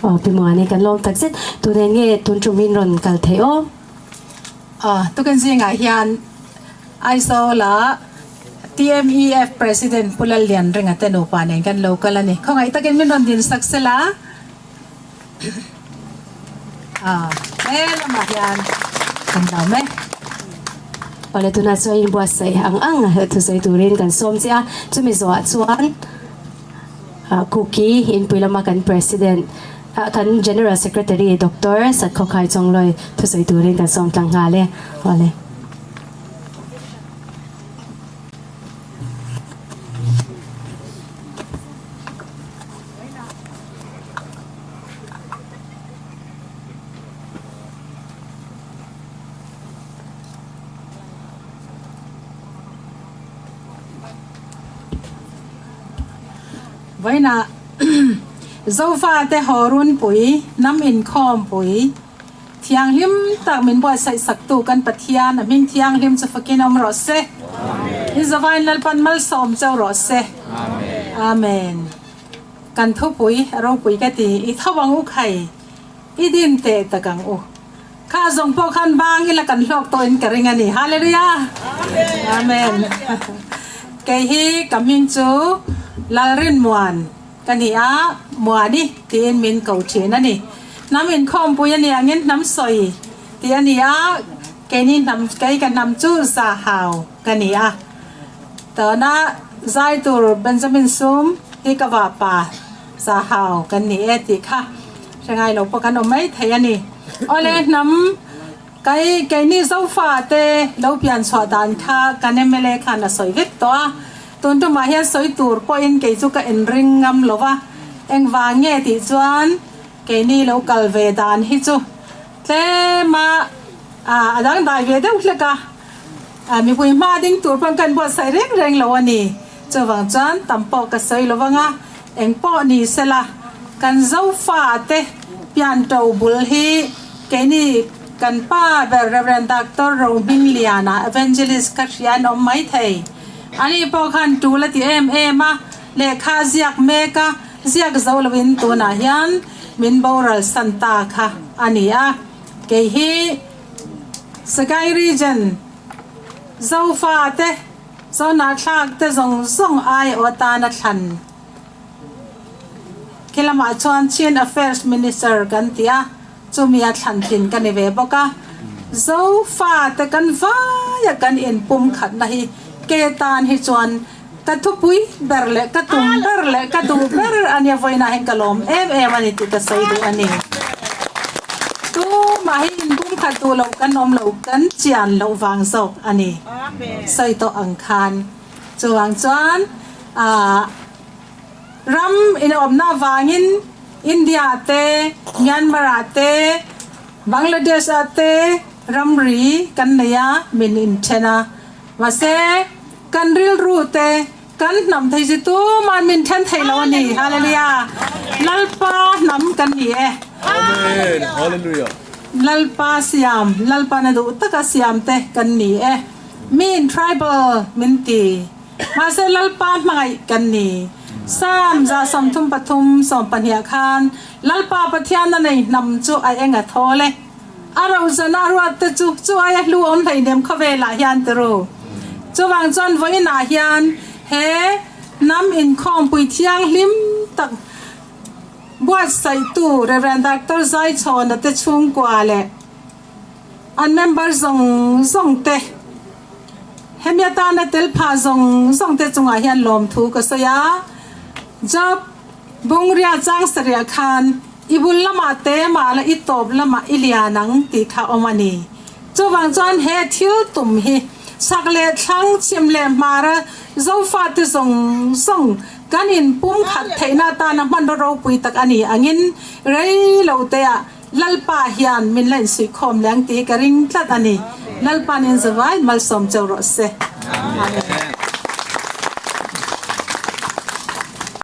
Aw Pi Muani kan lawm tak zet. Tunah nge tun tum in rawn kal theih aw? Aw tukin zingah hian Aizawl-a TMEF President Pu Lallianrenga te nupa nen kan lo kal a ni. Khawngaih takin min rawn din sak sela. Aw he lamah hian kan lo mai. Awle tunah chuan inbuatsaih ang ang thusawi turin kan sawm che a, chumi zawhah chuan Kuki inpui lama kan President kan General Secretary Doctor Satkhawkhai Chawnglawi thusawi turin kan sawm tlang nghal e. Awle. Vawiinah Zofate haw runpui, hnam inkhawmpui, thianghlim tak min buatsaih saktu kan Pathian a hming thianghlim chu fakin awm rawh se. In zavain Lalpan malsawm cheu rawh se. Amen. Kan thupui a ropui ka ti, i tho ang u khai, i din teh tak ang u. Kha zawng pawh khan bang ila kan hlawk tawh in ka ring a ni. Hallelujah! Amen. Kei hi ka hming chu Lalrinmuan ka ni a, Muani tiin min ko thin a ni. Hnam inkhawmpui a ni angin hnam sawi tih a ni a, keini hnam kei ka hnam chu Zahau ka ni a. Tuna zai tur Benjamin Sum hi ka vahpa Zahau kan ni e tih kha. Hre ngai lo pawh kan awm mai thei a ni. Awle hnam kai keini Zofa te lo pian chhuah dan kha kan mla khan a sawi vek tawh a, tun tumah hian sawi tur pawhin kei chu ka inring ngam lo va, engvang nge tih chuan keini lo kal ve dan hi chu tlem a a dangdai ve deuh hlek a, mipui hma ding tur pawn ka inbuatsaih reng reng lo a ni. Chuvang chuan tam pawh ka sawi lo vang a, eng pawh ni sela kan Zofa te pian to bul hi keini kan pa ber Rev. Doctor Rohmingliana Evangelist ka hria an awm mai thei. Ani pawh khan tul a ti em em a, lehkha a ziak mek a, ziak zo loin tunah hian min boral san ta kha a ni a. Kei hi Sagaing Region Zofa te Zohnahthlak te zawng zawng aiawh atana thlan khi lamah chuan Chin Affairs Minister kan ti a, chumi a thlan tlin ka ni ve bawk a. Zofa te kan vaia kan inpum khatna hi ke tan hi chuan ka thupui ber leh ka tum ber leh ka duh ber a nia vawiinah hian ka lawm em em a ni tih ka sawi duh a ni. Tumah hi inpum khat duh loh kan awm lo, kan chian loh vang zawk a ni. Sawi tawh ang khan chuvang chuan aah ram inawmna avangin India te, Myanmar ah te, Bangladesh ah te ramri kan nei a, min inthen a. Mahse kan rilru te kan hnam thei si tuman min then thei lo a ni. Hallelujah! Lalpa hnam kan ni e. Amen! Hallelujah! Lalpa siam, Lalpa na duh taka siam te kan ni e. Min tribal min ti. Mahse Lalpa hmangaih kan ni. Psalm 133 12 khan Lalpa Pathian a nei hnam chu a eng a thawl e. A rozana a ruat te chu chu aia hlu awm hleinem khawvelah hian ti ru. Chuvang chuan vawiinah hian he hnam inkhawmpui thianghlim tak buatsaihtu Rev. Doctor Zaichhawna te chhungkua leh an member zawng zawng te hemi atana tel phah zawng zawng te chungah hian lawmthu ka sawi a. Job Bungria chang sarih khan I bul lamah te mah la i tawp lamah i lian ang tih kha awm a ni. Chuvang chuan he thil tum hi chhak leh thlang, chhim leh hmara Zofate zawng zawng kan inpum khat theihna atana hmanraw ropui tak a ni angin rei lo teah Lalpa hian min la insuihkhawm leh ang tih hi ka ring tlat a ni. Lalpa'n in zavai malsawm cheu rawh se. Amen.